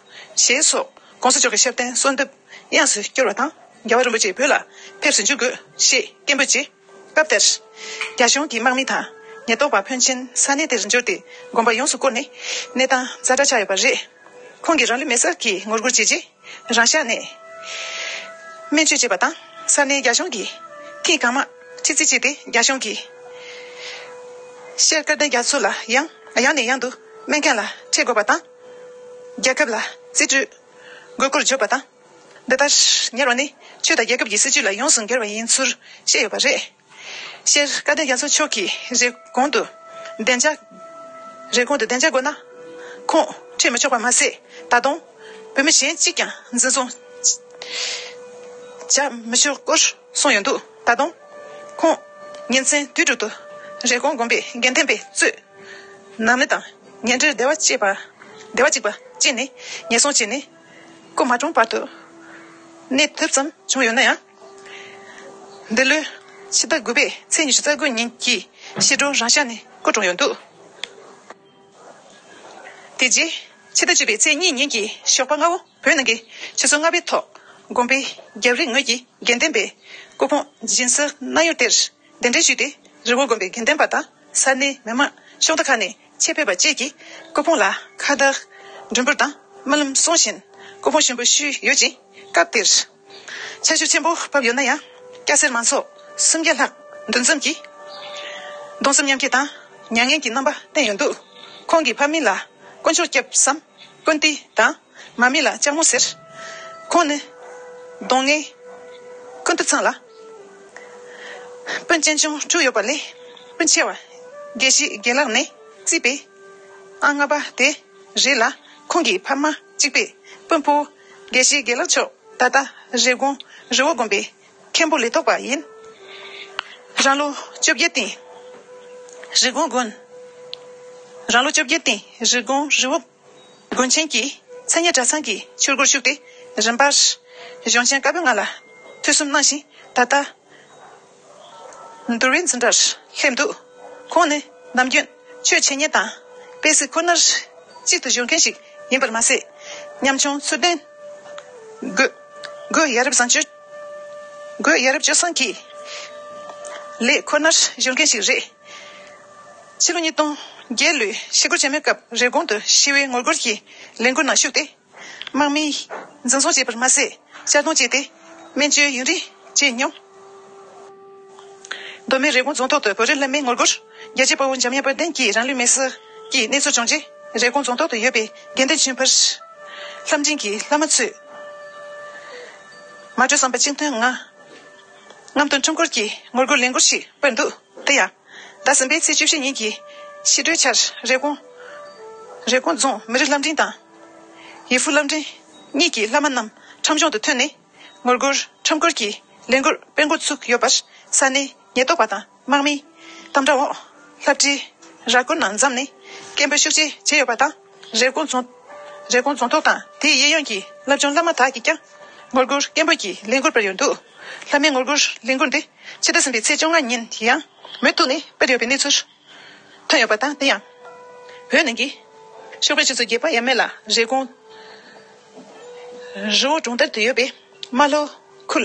ཞེས་སོགས་༸གོང་ས་མཆོག་གི་ཞབས་བརྟན་གསོལ་འདེབས་དབྱངས་སུ་སྐྱོར་བ་དང་རྒྱལ་བ་རིན་པོ་ཆེ་བོད་ལ་ཕེབས་སུ་འཇུག་དགོས་ཞེས་སྐད་འབོད་བྱས། སྐབས་དེར་རྒྱ་གཞུང་གི་དམག་མི་དང་ཉེན་རྟོག་པ་ཕོན་ཆེན་ས་གནས་དེར་འབྱོར་ཏེ་དགོན་པ་ཡོངས་སུ་བསྐོར་ནས་གནས་སྟངས་ཛ་དྲག་ཆགས་ཡོད་པ་རེད། ཁོང་གིས་རང་ལུས་མེ་སྲེག་གིས་ངོ་རྒོལ་བྱས་རྗེས་རང་ཤག་ནས་སྨན་བཅོས་བྱས་པ་དང་ས་གནས་རྒྱ་གཞུང་གིས་ཐེངས་གང་མང་ཁྲིད་རྩིས་བྱས་ཏེ་རྒྱ་གཞུང་གིས་ཤེར་སྐལ་ལྡན་རྒྱ་མཚོ་ལ་ཡང་ཡང་ནས་ཡང་དུ་སྨན་ཁང་ལ་ཁྲིད་དགོས་པ་དང་། རྒྱལ་ཁབ་ལ་རྩིས་སྤྲོད་དགོས་སྐོར་བརྗོད་པ་དང་། འདི་ལྟར་ཉེ་བ་ནི་ཆོས་དང་རྒྱལ་ཁབ་ཀྱི་སྲིད་བྱུས་ལ་ཡོངས་སུ་འགལ་བ་ཡིན་ཚུལ་བཤད་ཡོད་པ་རེད། ཤེར་སྐལ་ལྡན་རྒྱ་མཚོ་མཆོག་གིས་རེབ་གོང་དུ་བདེ་འཇགས། རེབ་གོང་དུ་བདེ་འཇགས་དགོས་ན་ཁོང་ཁྲིད་མི་ཆོག་པ་མ་ཟད་ད་དུང་བོད་མི་གཞན་གཅིག་ཀྱང་འཛིན་བཟུང་བྱ་མི་ཆོག་སྐོར་གསུངས་ཡོད་འདུག་ད་དུང་ཁོང་ཉིན་མཚན་དུས་དྲུག་ཏུ་རེབ་གོང་དགོན་པའི་དགེ་ལྡན་པས་གཙོས་ནང་མི་དང་ཉེ་འབྲེལ་སྡེ་བ་བཅས་པ་སྡེ་བ་གཅིག་པ་བཅས་ནས་ཉེན་སྲུང་བྱས་ནས་སྐུ་མ་གྲོངས་བར་དུ་གནས་ཐུབ་ཙམ་བྱུང་ཡོད་ན་ཡང་། འདི་ལོའི་ཕྱི་ཟླ་དགུ་པའི་ཚེས་ཉི་ཤུ་རྩ་དགུ་ཉིན་གྱི་ ཕྱི་དྲོ་རང་ཤག་ནས་སྐུ་གྲོངས་ཡོད་འདུག་དེ་རྗེས་ཕྱི་ཟླ་བཅུ་པའི་ཚེས་གཉིས་ཉིན་གྱི་ཞོགས་པ་སྔ་བོ་བོད་ནང་གི་ཆུ་ཚོད་ལྔ་པའི་ཐོག་དགོན་པའི་རྒྱབ་རི་ངོས་ཀྱི་དགེ་ལྡན་པའི་སྐུ་ཕུང་སྦྱིན་སྲེག་གནང་ཡུལ་དེར་གདན་འདྲེན་ཞུས་ཏེ། རི་བོ་དགོན་པའི་དགེ་ལྡན་པ་དང་ས་གནས་མི་མང་ཕྱོགས་མཐའ་ཁག་ནས་ཆེད་ཕེབས་པ་བཅས་ཀྱིས་སྐུ་ཕུང་ལ་ཁ་བཏགས་མགྲོན་འབོར་དང་སྨོན་ལམ་གསུང་བཞིན་སྐུ་ཕུང་ཞུགས་འབུལ་ཞུས་ཡོད་ཅིང་། སྐབས་དེར་ཆར་ཆུ་ཆེན་པོ་བབས་ཡོད་ན་ཡང་། སྐྱ་སེར་མང་ཚོགས་སུམ་བརྒྱ་ལྷག་འདུ་འཛོམས་ཀྱིས་གདུང་སེམས་མཉམ་སྐྱེད་དང་མྱ་ངན་གྱི་རྣམ་པ་བསྟན་ཡོད་འདུག་ཁོང་གི་ཕ་མིང་ལ་དཀོན་མཆོག་སྐྱབས་སམ་ཀུན་ཏི་དང་། མ་མི་ལ་ལྕགས་མོ་ཟེར། ཁོང་ནི་གདོང་ལྔའི་ཀུན་ཏུ་ཚང་ལ་སྤུན་གཅེན་ཆུང་དྲུག་ཡོད་པ་ལས། སྤུན་ཆེ་བ་དགེ་བཤེས་དགེ་ལགས་ནས་བརྩིས་པའི་ཨང་ལྔ་པ་དེ་རེད་ལ། ཁོང་གི་ཕ་མ་གཅིག་པའི་སྤུན་ཕོ་དགེ་བཤེས་དགེ་ལགས་མཆོག་ད་ལྟ་རི་ཀོན་རི་བོ་དགོན་པའི་མཁན་པོ་ལས་ཐོག་པ་ཡིན། རང་ལོ་བཅོ་བརྒྱད་སྟེང་རི་ཀོན་དགོན། རང་ལོ་བཅོ་བརྒྱད་སྟེང་རི་ཀོན་རི་བོ་དགོན་ཆེན་གྱི་མཚན་སྙན་གྲྭ་ཚང་གི་ཆོས་སྒོར་ཞུགས་ཏེ། རིམ་པར་གཞུང་ཆེན་བཀའ་པོད་ལྔ་ལ་ཐོས་བསམ་གནང་ཞིང་། ད་ལྟ་འདུལ་བའི་འཛིན་གྲྭར་སླེབས་འདུག་ཁོང་ནི་ནམ་རྒྱུན་ཆོས་འཆད་ཉན་དང་དཔེ་སྲིད་ཁོ་ནར་གཅིག་ཏུ་གཞོལ་མཁན་ཞིག་ཡིན་པར་མ་ཟད། ཉམ་ཆུང་ཚུལ་ལྡན། སྒོས་སྒོས་ཡ་རབས་བཟང་སྤྱོད། སྒོས་ཡ་རབས་སྤྱོད་བཟང་གི་ལས་ཁོ་ནར་གཞོལ་མཁན་ཞིག་རེད། ཕྱི་ལོ་ཉིས་སྟོང་བརྒྱད་ལོའི་ཞི་རྒོལ་ཆེན་མོའི་སྐབས་རི་ཀོན་དུ་ཞི་བའི་ངོ་རྒོལ་གྱི་ལས་འགུལ་ནང་ཞུགས་ཏེ། དམག་མིས་འཛིན་བཟུང་བྱས་པར་མ་ཟད། གཅར་རྡུང་བྱས་ཏེ་སྨན་བཅོས་ཡུན་རིང་བྱས་མྱོང་། མདོ་སྨད་རི་ཀོན་རྫོང་ཐོག་ཏུ་བོད་རིགས་བླ་མའི་ངོ་རྒོལ། རྒྱལ་གཅེས་དཔའ་བོ་འཇམ་དབྱངས་དཔལ་ལྡན་གྱིས་རང་ལུས་མེར་བསྲེགས་ཀྱི་གནས་ཚུལ་བྱུང་རྗེས། རི་ཀོན་རྫོང་ཐོག་ཏུ་ཡོད་པའི་དགེ་འདུན་ཆོས་འཕེལ་ལྷ་འབྲིང་གི་བླ་མ་ཚོས་མ་གྲོས་བསམ་པ་གཅིག་མཐུན་ངང་རྔམ་སྟོན་ཁྲོམ་སྐོར་གྱི་ངོ་རྒོལ་ལས་འགུལ་ཞིག་སྤེལ་འདུག་དེ་ཡང་ཟླ་གསུམ་པའི་ཚེས་བཅུ་བཞི་ཉིན་གྱི་ཕྱི་དྲོའི་ཆར་རི་ཀོན། རི་ཀོན་རྫོང་མི་རིགས་བླ་འབྲིང་དང་། ཡེ་ཧྥུ་བླ་འབྲིང་གཉིས་ཀྱི་བླ་མ་རྣམས་ཁྲོམ་གཞུང་དུ་ཐོན་ནས། ངོ་རྒོལ་ཁྲོམ་སྐོར་གྱི་ལས་འགུལ་སྤེལ་འགོ་ཚུགས་ཡོད་པར། ས་གནས་ཉེན་རྟོག་པ་དང་དམག་མིས་དམ་དྲག་འོག་སློབ་གྲྭའི་ར་སྐོར་ནང་འཛོམས་ནས་སྐད་འབོད་ཤུགས་ཆེ་བྱས་ཡོད་པ་དང་། རི་ཀོན་རྫོང་། རི་ཀོན་རྫོང་ཐོག་དང་དེའི་གཡས་གཡོན་གྱི་སློབ་སྦྱོང་བླ་མ་དག་གིས་ཀྱང་ངོ་རྒོལ་སྐད་འབོད་ཀྱི་ལས་འགུལ་སྤེལ་ཡོད་འདུག་བླ་མའི་ངོ་རྒོལ་ལས་འགུལ་འདི་ཕྱི་ཟླ་གསུམ་པའི་ཚེས་བཅོ་ལྔ་ཉིན་ཡང་མུ་མཐུད་ནས་སྤེལ་ཡོད་པའི་གནས་ཚུལ་ཐོན་ཡོད་པ་དང་། དེ་ཡང་བོད་ནང་གི་ཤོག་དཔེ་ཆུ་ཚོད་བརྒྱད་པ་ཡས་མས་ལ་རི་ཀོན་རི་བོ་གྲོང་རྡལ་དུ་ཡོད་པའི་རྨ་ལྷོ་ཁུལ་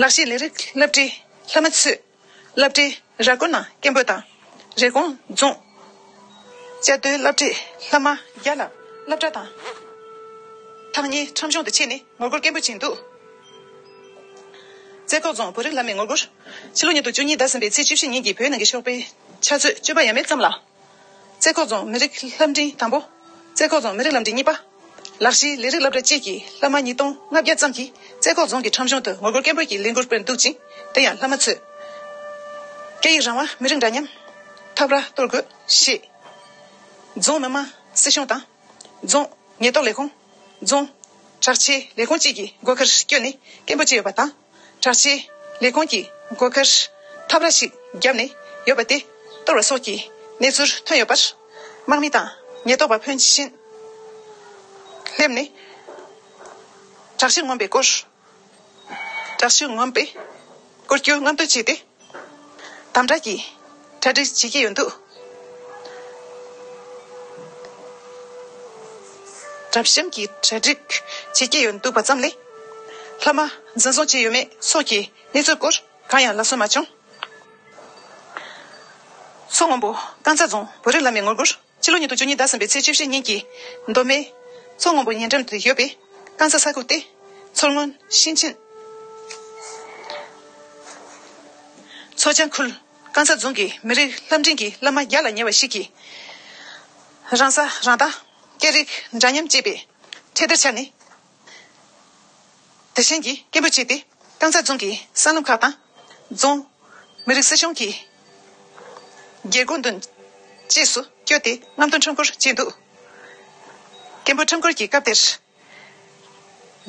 ལག་ཤེས་ལས་རིགས་སློབ་གྲྭའི་བླ་མ་ཚོས་སློབ་གྲྭའི་ར་སྐོར་ནང་སྐད་འབོད་དང་། རི་ཀོན་རྫོང་བཅའ་སྡོད་སློབ་གྲྭའི་བླ་མ་བརྒྱ་ལ་སློབ་གྲྭ་དང་ཐག་ཉེ་ཁྲོམ་གཞུང་དུ་ཕྱིན་ནས་ངོ་རྒོལ་སྐད་འབོད་བྱས་འདུག་རྩེ་ཁོག་རྫོང་བོད་རིགས་བླ་མའི་ངོ་རྒོལ། ཕྱི་ལོ་ཉིས་སྟོང་བཅུ་གཉིས་ཟླ་གསུམ་པའི་ཚེས་བཅུ་བཞི་ཉིན་གྱི་བོད་ནང་གི་ཞོགས་པའི་ཆུ་ཚོད་བཅུ་པ་ཡས་མས་ཙམ་ལ། རྩེ་ཁོག་རྫོང་མི་རིགས་བསླབ་འབྲིང་དང་པོ། རྩེ་ཁོག་རྫོང་མི་རིགས་བསླབ་འབྲིང་གཉིས་པ། ལག་ཤེས་ལས་རིགས་སློབ་གྲྭ་བཅས་ཀྱི་བླ་མ་ཉིས་སྟོང་ལྔ་བརྒྱ་ཙམ་གྱིས་རྩེ་ཁོག་རྫོང་གི་ཁྲོམ་གཞུང་དུ་ངོ་རྒོལ་སྐད་འབོད་ཀྱི་ལས་འགུལ་སྤེལ་འདུག་ཅིང་། དེ་ཡང་བླ་མ་ཚོས་སྐད་ཡིག་རང་དབང་མི་རིགས་འདྲ་མཉམ་འཐབ་ར་གཏོར་དགོས་ཞེས་རྫོང་མི་དམངས་སྲིད་གཞུང་དང་རྫོང་ཉེན་རྟོག་ལས་ཁུངས། རྫོང་དྲག་ཆས་ལས་ཁུངས་བཅས་ཀྱི་སྒོ་ཁར་བསྐྱོད་ནས་སྐད་འབོད་བྱས་ཡོད་པ་དང་། དྲག་ཆས་ལས་ཁུངས་ཀྱི་སྒོ་ཁར་འཐབ་ར་ཞིག་བརྒྱབ་ནས་ཡོད་པ་དེ་གཏོར་བ་སོགས་ཀྱི་གནས་ཚུལ་ཐོན་ཡོད་པར། དམག་མི་དང་ཉེན་རྟོག་པ་ཕོན་ཆེན་སླེབས་ནས་དྲག་ཆས་ངོམ་པའི་སྐོར། དྲག་ཆས་ངོམ་པའི་སྐོར་སྐྱོ་རྔམ་སྟོན་བྱས་ཏེ། དམ་དྲག་གི་གྲ་སྒྲིག་བྱེད་ཀྱི་ཡོད་འདུག་གྲབས་གཤམ་གྱི་གྲ་སྒྲིག་བྱེད་ཀྱི་ཡོད་འདུག་པ་ཙམ་ལས། བླ་མ་འཛིན་བཟུང་བྱས་ཡོད་མེད་སོགས་ཀྱི་གནས་ཚུལ་སྐོར་གང་ཡང་ལབ་སྲོལ་མ་བྱུང་། མཚོ་སྔོན་པོ་རྐང་ཚ་རྫོང་བོད་རིགས་བླ་མའི་ངོ་རྒོལ། ཕྱི་ལོ་ཉིས་སྟོང་བཅུ་གཉིས་ཟླ་གསུམ་པའི་ཚེས་བཅུ་བཞི་ཉིན་གྱི་མདོ་སྨད་མཚོ་སྔོན་པོ་ཉེ་འགྲམ་དུ་ཡོད་པའི་རྐང་ཚ་ས་ཁུལ་ཏེ། མཚོ་སྔོན་ཞིང་ཆེན་མཚོ་བྱང་ཁུལ་རྐང་ཚ་རྫོང་གི་མི་རིགས་བསླབ་འབྲིང་གི་བླ་མ་བརྒྱ་ལ་ཉེ་བ་ཞིག་གིས། རང་ས་རང་བདག་སྐད་རིགས་འདྲ་མཉམ་ཅེས་པའི་འཕྲེད་དར་འཕྱར་ནས། དེ་བཞིན་གྱི་སྐད་འབོད་བྱས་ཏེ། རྐང་ཚ་རྫོང་གི་སྲང་ལམ་ཁག་དང་། རྫོང་མི་རིགས་སྲིད་གཞུང་གི་རྒྱལ་སྒོ་མདུན་བཅས་སུ་བསྐྱོད་དེ་རྔམ་སྟོན་ཁྲོམ་སྐོར་བྱས་འདུག་སྐད་འབོད་ཁྲོམ་སྐོར་གྱི་སྐབས་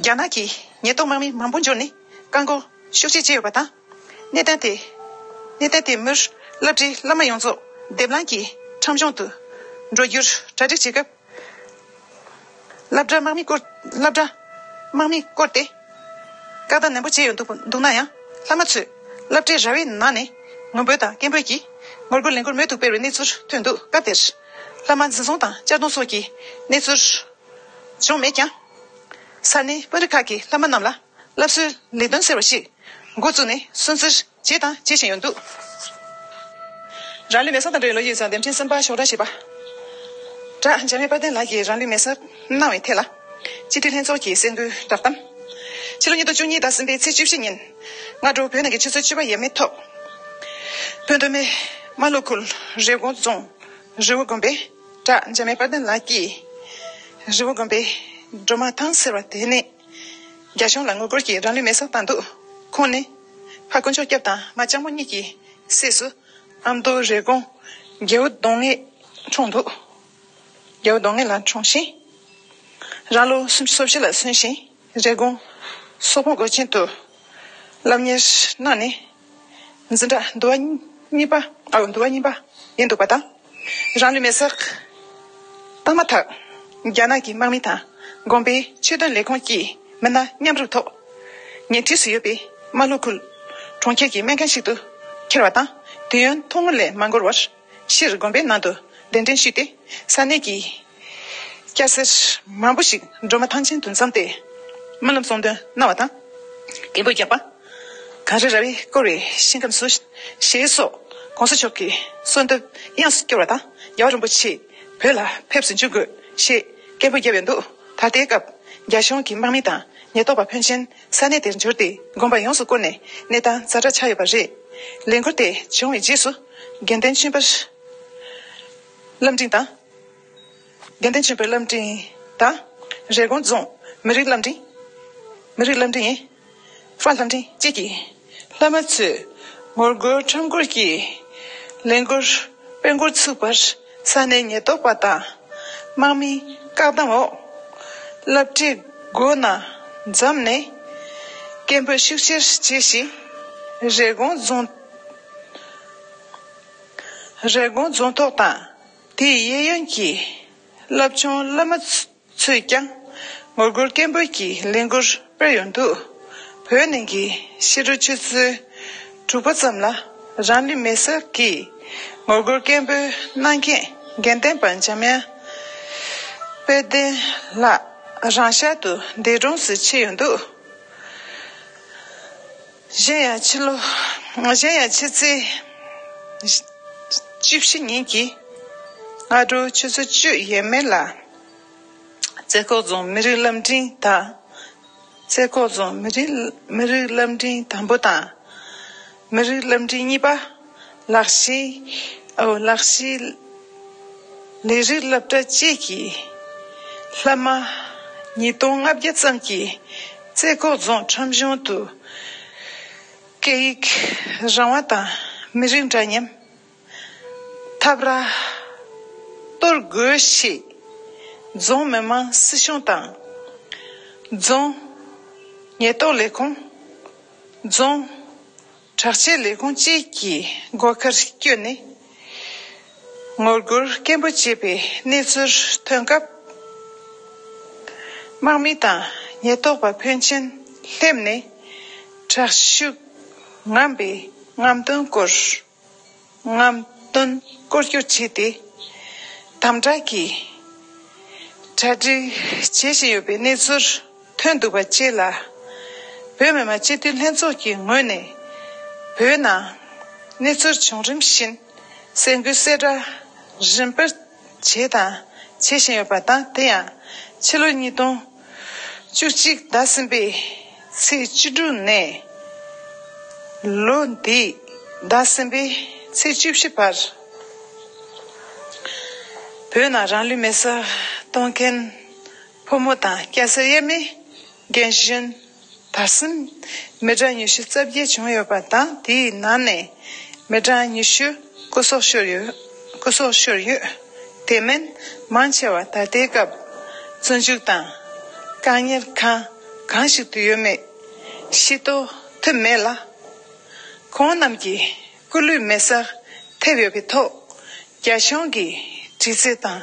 དེར། རྒྱ་ནག་གི་ཉེན་རྟོག་དམག་མི་མང་པོ་འབྱོར་ནས་བཀག་འགོག་ཤུགས་ཆེ་བྱས་ཡོད་པ་དང་། གནས་སྟངས་དེ། གནས་སྟངས་དེ་མུར་སློབ་གྲྭའི་བླ་མ་ཡོངས་རྫོགས་སྡེབ་ལངས་ཀྱིས་ཁྲོམ་གཞུང་དུ་འགྲོ་རྒྱུར་གྲ་སྒྲིག་བྱེད་སྐབས། སློབ་གྲྭ་དམག་མིས་བསྐོར། སློབ་གྲྭ་དམག་མིས་བསྐོར་ཏེ། བཀག་སྡོམ་ནན་པོ་བྱས་ཡོད་འདུག་འདུག་ན་ཡང་། བླ་མ་ཚོས་སློབ་གྲྭའི་ར་བའི་ནང་ནས་ ངུ་འབོད་དང་སྐད་འབོད་ཀྱིས་ངོ་རྒོལ་ལས་འགུལ་མུ་མཐུད་སྤེལ་བའི་གནས་ཚུལ་ཐོན་འདུག་སྐབས་དེར། ལྷག་མ་འཛིན་བཟུང་དང་གཅར་རྡུང་སོགས་ཀྱི་གནས་ཚུལ་བྱུང་མེད་ཀྱང་། ས་གནས་པ་རི་ཁག་གི་ལྷག་མ་རྣམས་ལ་སླར་གསོའི་ལས་དོན་ཟེར་བ་ཞིག་འགོ་བཙུགས་ནས་སྲུང་བརྩི་བྱས་དང་བྱེད་བཞིན་ཡོད་འདུག་རང་ལུས་མེ་སྲེག་དང་འབྲེལ་བའི་ལོ་རྒྱུས་ཡིག་ཚང་འདེམས་ཐོན་གསུམ་པ་ཤོག་གྲངས་བཞི་པ། བྲག་འཇམ་དབྱངས་དཔལ་ལྡན་ལགས་ཀྱིས་རང་ལུས་མེ་སྲེག་གནང་བའི་ཐད་ལ། སྤྱི་འཐུས་ལྷན་ཚོགས་ཀྱི་གསར་འགོད་བསྒྲགས་གཏམ། ཕྱི་ལོ་ཉིས་སྟོང་བཅུ་གཉིས་ཟླ་གསུམ་པའི་ཚེས་བཅུ་བཞི་ཉིན། སྔ་དྲོ་བོད་ནང་གི་ཆུ་ཚོད་བཅུ་པ་ཡས་མས་ཐོག་བོད་མདོ་སྨད་རྨ་ལྷོ་ཁུལ་རི་ཀོན་རྫོང་རི་བོ་དགོན་པའི་བྲག་འཇམ་དབྱངས་དཔལ་ལྡན་ལགས་ཀྱིས། རི་བོ་དགོན་པའི་སྒྲོལ་མ་ཐང་ཟེར་བ་དེ་ནས། རྒྱ་གཞུང་ལ་ངོ་རྒོལ་གྱིས་རང་ལུས་མེ་སྲེག་བཏང་འདུག་ཁོང་ནི། ཕ་དཀོན་མཆོག་སྐྱབས་དང་མ་ལྕམ་མོ་གཉིས་ཀྱི་སྲས་སུ། ཨ་མདོ་རི་ཀོན་རྒྱལ་པོ་གདོང་ལྔས་འཁྲུངས་འདུག་རྒྱལ་པོ་གདོང་ལྔས་ལ་འཁྲུངས་ཤིང་། རང་ལོ་སུམ་ཅུ་སོ་བཞི་ལ་སོན་ཞིང་རི་ཀོན་སོག་པོ་སྒོ་ཆེན་དུ་སློབ་གཉེར་གནང་ནས། འཛིན་གྲྭ་འདུལ་བ་གཉིས་པ། ཨ། འདུལ་བ་གཉིས་པ་ཡིན་འདུག་པ་དང་། རང་ལུས་མེ་སྲེག་བཏང་མ་ཐག་རྒྱ་ནག་གི་དམག་མི་དང་དགོན་པའི་ཆོས་དོན་ལས་ཁུངས་ཀྱི་མི་སྣ་མཉམ་རུབ་ཐོག་ཉེ་འཁྲིས་སུ་ཡོད་པའི་རྨ་ལྷོ་ཁུལ་གྲོང་ཁྱེར་གྱི་སྨན་ཁང་ཞིག་ཏུ་ཁྱེར་བ་དང་། དུས་ཡུན་ཐུང་ངུ་ལས་མ་འགོར་བར་ཕྱིར་དགོན་པའི་ནང་དུ་གདན་འདྲེན་ཞུས་ཏེ། ས་གནས་ཀྱི་སྐྱ་སེར་མང་པོ་ཞིག་སྒྲོལ་མ་ཐང་ཆེན་དུ་འཛོམས་ཏེ་སྨོན་ལམ་གསུང་འདོན་གནང་བ་དང་། སྐད་འབོད་བརྒྱབ་པ། གངས་རི་ར་བས་བསྐོར་བའི་ཞིང་ཁམས་སུ་ཞེས་སོགས་གོང་ས་མཆོག་གི་གསོལ་འདེབས་དབྱངས་སུ་བསྐྱོར་བ་དང་། རྒྱལ་བ་རིན་པོ་ཆེ་བོད་ལ་ཕེབས་སུ་འཇུག་དགོས་ཞེས་སྐད་འབོད་བརྒྱབ་ཡོད་འདུག་ད་ལྟའི་སྐབས་རྒྱ་གཞུང་གི་དམག་མི་དང་ཉེན་རྟོག་པ་ཕོན་ཆེན་ས་གནས་དེར་འབྱོར་ཏེ་དགོན་པ་ཡོངས་སུ་བསྐོར་ནས་གནས་སྟངས་ཛ་དྲག་ཆགས་ཡོད་པ་རེད། ལས་འགུལ་དེ་བྱུང་བའི་རྗེས་སུ་དགེ་འདུན་ཆོས་འཕེལ་བླ་འབྲིང་དང་། དགེ་འདུན་ཆོས་འཕེལ་བླ་འབྲིང་དང་། རི་ཀོན་རྫོང་མི་རིགས་བླ་འབྲིང་། མི་རིགས་བླ་འབྲིང་། དཔལ་ལྷ་འབྲིང་བཅས་ཀྱིས་བླ་མ་ཚོས་ངོ་རྒོལ་ཁྲོམ་སྐོར་གྱི་ལས་འགུལ་སྤེལ་འགོ་ཚུགས་པར་ས་གནས་ཉེན་རྟོག་པ་དང་དམག་མིའི་བཀག་སྡོམ་འོག་སློབ་གྲྭའི་སྒོ་ནང་འཛོམས་ནས་སྐད་འབོད་ཤུགས་ཆེར་བྱས་ཤིང་། རི་ཀོན་རྫོང་རི་ཀོན་རྫོང་ཐོག་དང་། དེའི་གཡས་གཡོན་གྱི་བླ་བྱུང་བླ་མ་ཚོས་ཀྱང་ངོ་རྒོལ་སྐད་འབོད་ཀྱི་ལས་འགུལ་སྤེལ་ཡོང་དུས། བོད་ནང་གི་ཕྱི་དྲོ་ཆུ་ཚོད་དྲུག་པ་ཙམ་ལ་རང་ལུས་མེ་སྲེག་གིས་ངོ་རྒོལ་སྐད་འབོད་གནང་མཁན་དགེ་འདུན་པ་འཇམ་དབྱངས་དཔལ་ལྡན་ལགས་རང་ཤག་ཏུ་འདས་གྲོངས་སུ་ཕྱིན་ཡོང་དུས། གཞན་ཡང་ཕྱི་ལོ། གཞན་ཡང་ཕྱི་ཚེས་བཅུ་བཞི་ཉིན་གྱི་སྔ་དྲོ་ཆུ་ཚོད་བཅུ་ཡས་མས་ལ། རྩེ་ཁོག་རྫོང་མི་རིགས་བླ་འབྲིང་དང་། རྩེ་ཁོག་རྫོང་མི་རིགས་མི་རིགས་བླ་འབྲིང་དང་པོ་དང་། མི་རིགས་བླ་འབྲིང་གཉིས་པ། ལག་ཤེས། ཨོ། ལག་ཤེས་ལས་རིགས་སློབ་གྲྭ་བཅས་ཀྱི་བླ་མ་ཉིས་སྟོང་ལྔ་བརྒྱ་ཙམ་གྱིས་རྩེ་ཁོག་རྫོང་ཁྲོམ་གཞུང་དུ་སྐད་ཡིག་རང་དབང་དང་མི་རིགས་འདྲ་མཉམ་འཐབ་ར་གཏོར་དགོས་ཞེས་རྫོང་མི་དམངས་སྲིད་གཞུང་དང་། རྫོང་ཉེན་རྟོག་ལས་ཁུངས། རྫོང་དྲག་ཆས་ལས་ཁུངས་བཅས་ཀྱི་སྒོ་ཁར་བསྐྱོད་ནས་ངོ་རྒོལ་སྐད་འབོད་བྱས་པའི་གནས་ཚུལ་ཐོན་སྐབས། དམག་མི་དང་ཉེན་རྟོག་པ་ཕོན་ཆེན་སླེབས་ནས་དྲག་ཤུགས་ངན་པའི་རྔམ་སྟོན་སྐོར། རྔམ་སྟོན་སྐོར་སྐྱོད་བྱས་ཏེ། དམ་དྲག་གིས་གྲ་སྒྲིག་བྱེད་བཞིན་ཡོད་པའི་གནས་ཚུལ་ཐོན་འདུག་པ་བཅས་ལ། བོད་མི་མང་སྤྱི་འཐུས་ལྷན་ཚོགས་ཀྱི་ངོས་ནས་བོད་ནང་གནས་ཚུལ་བྱུང་རིམ་བཞིན་གསར་འགོད་གསལ་བསྒྲགས་རིམ་པར་བྱས་དང་བྱེད་བཞིན་ཡོད་པ་དང་། དེ་ཡང་ཕྱི་ལོ་ཉིས་སྟོང་བཅུ་གཅིག་ཟླ་གསུམ་པའི་ཚེས་བཅུ་དྲུག་ནས་ལོ་འདིའི་ཟླ་གསུམ་པའི་ཚེས་བཅུ་བཞི་བར། བོད་ནང་རང་ལུས་མེ་སྲེག་གཏོང་མཁན་ཕོ་མོ་དང་སྐྱ་སེར་དབྱེར་མེད་རྒན་གཞོན་དར་སྲིན་མི་གྲངས་ཉི་ཤུ་རྩ་བརྒྱད་བྱུང་ཡོད་པ་དང་། དེའི་ནང་ནས་མི་གྲངས་ཉི་ཤུ་སྐུ་སྲོག་ཤོར་ཡོད། སྐུ་སྲོག་ཤོར་ཡོད། དེ་མིན་མང་ཆེ་བ་ད་ལྟའི་སྐབས་བཙོན་འཇུག་དང་དཀའ་ངལ་གང་གང་ཞིག་ཏུ་ཡོད་མེད་ཤེས་རྟོགས་ཐུབ་མེད་ལ། ཁོང་རྣམས་ཀྱི་སྐུ་ལུས་མེ་སྲེག་ཐེབས་ཡོད་པའི་ཐོག་རྒྱ་གཞུང་གིས་དྲི་རྩད་དང་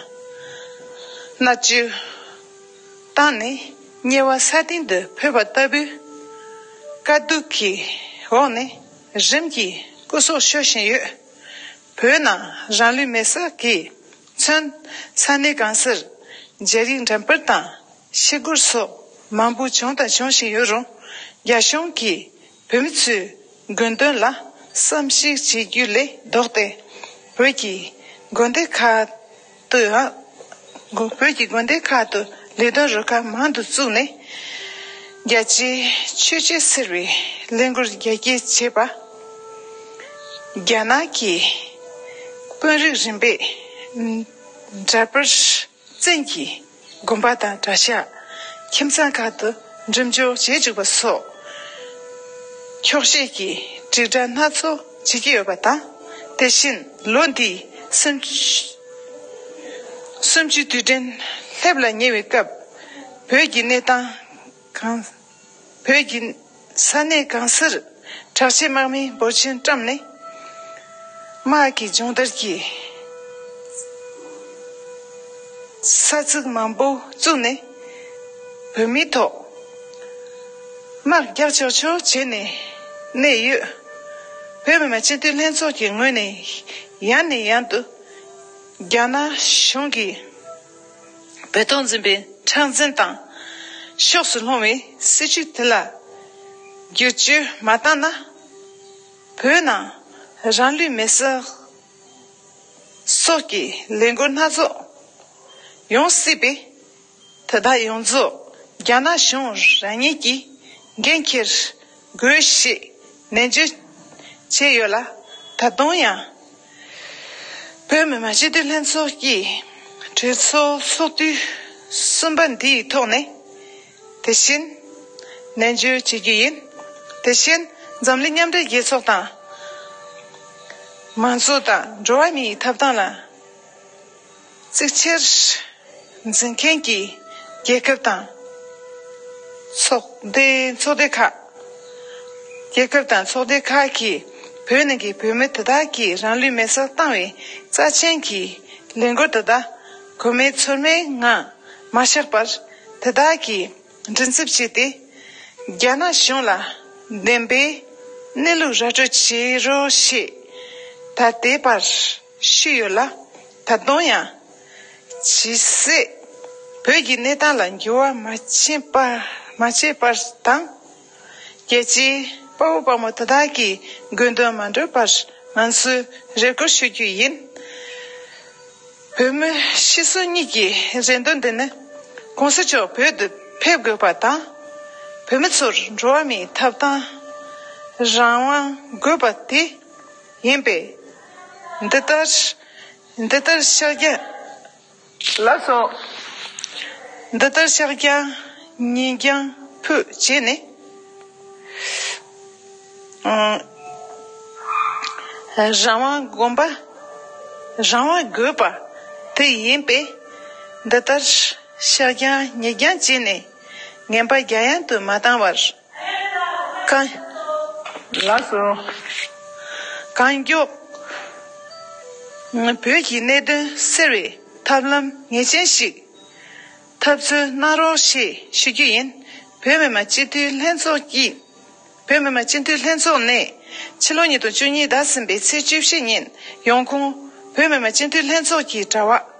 མནར་གཅོད་བཏང་ནས་དམྱལ་བ་ས་སྟེང་དུ་འཕོས་པ་ལྟ་བུའི་དཀའ་སྡུག་གི་འོག་ནས་རིམ་གྱིས་ སྐུ་སྲོག་ཤོར་བཞིན་ཡོད། བོད་ནང་རང་ལུས་མེར་སྲེག་གིས་མཚོན། ས་གནས་གང་སར་རྒྱ་རིགས་འགྲེམས་སྤེལ་དང་ཤི་སྒོར་སོགས་མང་པོ་བྱུང་དང་འབྱུང་བཞིན་ཡོད་རུང་། རྒྱ་གཞུང་གིས་བོད་མི་ཚོའི་དགོས་འདུན་ལ་བསམ་གཞིག་བྱེད་རྒྱུ་ལས་ལྡོག་སྟེ། བོད་ཀྱི་དགོན་སྡེ་ཁག་ཏུའང་། བོད་ཀྱི་དགོན་སྡེ་ཁག་ཏུ་ལས་དོན་རུ་ཁག་མང་དུ་བཙུགས་ནས། རྒྱ་ཆེའི་ཆོས་བྱེད་ཟེར་བའི་ལས་འགུལ་རྒྱ་སྐྱེད་བྱས་པ། རྒྱ་ནག་གི་དཔོན་རིགས་རིམ་པས་འདྲ་པར་བཙན་གྱིས་དགོན་པ་དང་གྲྭ་ཤག་ཁྱིམ་ཚང་ཁག་ཏུ་འགྲེམས་འཇོག་བྱེད་བཅུག་པ་སོགས། འཁྱོག་བཤད་ཀྱི་དྲིལ་བསྒྲགས་སྣ་ཚོགས་བྱེད་ཀྱི་ཡོད་པ་དང་། དེ་བཞིན་ལོ་འདིའི་སུམ་སུམ་ཅུ་དུས་དྲན་སླེབས་ལ་ཉེ་བའི་སྐབས། བོད་ཀྱི་གནས་སྟངས་གང་། བོད་ཀྱི་ས་གནས་གང་སར་དྲག་ཆས་དམག་མིས་འབོར་ཆེན་བཀྲམ་ནས། དམག་གི་སྦྱོང་བརྡར་གྱི་ས་ཚིགས་མང་པོ་བཙུགས་ནས། བོད་མིའི་ཐོག་དམག་རྒྱག་ཆོག་ཆོག་བྱས་ནས་གནས་ཡོད། བོད་མི་མང་སྤྱི་འཐུས་ལྷན་ཚོགས་ཀྱི་ངོས་ནས་ཡང་ནས་ཡང་དུ་རྒྱ་ནག་གཞུང་གིས་བོད་ཐོག་འཛིན་པའི་མཁྲེགས་འཛིན་དང་ཕྱོགས་སུ་ལྷུང་བའི་སྲིད་བྱུས་དེ་ལ་བསྒྱུར་བཅོས་མ་བཏང་ན། བོད་ནང་རང་ལུས་མེར་སྲེག་སོགས་ཀྱི་ལས་འགུལ་སྣ་ཚོགས་ཡོང་སྲིད་པས། དེ་དག་ཡོངས་རྫོགས་རྒྱ་ནག་གཞུང་རང་ཉིད་ཀྱིས་འགན་འཁྱེར་དགོས་ཞེས་ནན་བརྗོད་བྱས་ཡོད་ལ། ད་དུང་ཡང་བོད་མི་མང་སྤྱི་འཐུས་ལྷན་ཚོགས་ཀྱི་གྲོས་ཚོགས་ཚོགས་དུས་གསུམ་པ་འདིའི་ཐོག་ནས་དེ་བཞིན་ནན་བརྗོད་བྱེད་རྒྱུ་ཡིན། དེ་བཞིན་འཛམ་གླིང་མཉམ་འབྲེལ་རྒྱལ་ཚོགས་དང་མང་གཙོ་དང་འགྲོ་བ་མིའི་ཐོབ་ཐང་ལ་གཙིགས་ཆེར་འཛིན་མཁན་གྱི་རྒྱལ་ཁབ་དང་ཚོགས་སྡེ་ཚོགས་སྡེ་ཁག་རྒྱལ་ཁབ་དང་ཚོགས་སྡེ་ཁག་གིས་བོད་ནང་གི་བོད་མི་དེ་དག་གིས་རང་ལུས་མེར་སྲེག་བཏང་བའི་རྩ་ཆེན་གྱི་ལས་འགུལ་དེ་དག་གོ་མེད་ཚོར་མེད་ངང་མ་བཞག་པར། དེ་དག་གི་མགྲིན་ཚབ་བྱས་ཏེ། རྒྱ་ནག་གཞུང་ལ་བདེན་པའི་གནས་ལུགས་ར་སྤྲོད་བྱེད་རོགས་ཞེས་ད་ལྟའི་བར་ཞུས་ཡོད་ལ། ད་དུང་ཡང་ཇི་སྲིད་བོད་ཀྱི་གནས་སྟངས་ལ་འགྱུར་བ་མ་ཕྱིན་པ་མ་བྱས་པར་དང་། རྒྱལ་སྤྱིའི་དཔའ་བོ་དཔའ་མོ་དེ་དག་གི་དགོས་འདུན་མ་འགྲུབ་པར་ང་ཚོས་རེ་སྐུལ་ཞུ་རྒྱུ་ཡིན། བོད་མི་སྤྱི་ཚོགས་གཉིས་ཀྱི་རེ་འདུན་འདི་ནི། ༸གོང་ས་མཆོག་བོད་དུ་ཕེབས་དགོས་པ་དང་། བོད་མི་ཚོར་འགྲོ་བ་མིའི་ཐོབ་ཐང་རང་དབང་དགོས་པ་དེ་ཡིན་པས། འདི་ལྟར་འདི་ལྟར་ཕྱག་རྒྱ། ལགས་སོ། འདི་ལྟར་ཕྱག་རྒྱ་ཉིན་རྒྱང་ཕུད་བྱས་ནས། ཨང་། རང་དབང་དགོངས་པ། རང་དབང་དགོས་པ་དེ་ཡིན་པས། འདི་ལྟར་ཕྱག་རྒྱ་ཉིན་རྒྱང་བྱས་ནས་ངན་པ་རྒྱ་ཡན་དུ་མ་བཏང་བར། གང་། ལགས་སོ། གང་མགྱོགས་བོད་ཀྱི་གནད་དོན་སེལ་བའི་ཐབས་ལམ་ངེས་ཅན་ཞིག་འཐབ་རྩོད་གནང་རོགས་ཞེས་ཞུ་རྒྱུ་ཡིན། བོད་མི་མང་སྤྱི་འཐུས་ལྷན་ཚོགས་ཀྱིས། བོད་མི་མང་སྤྱི་འཐུས་ལྷན་ཚོགས་ནས་ཕྱི་ལོ་ཉིས་སྟོང་བཅུ་གཉིས་ཟླ་གསུམ་པའི་ཚེས་བཅུ་བཞི་ཉིན་ཡོང་ཁུངས་བོད་མི་མང་སྤྱི་འཐུས་ལྷན་ཚོགས་ཀྱི་དྲ་བ།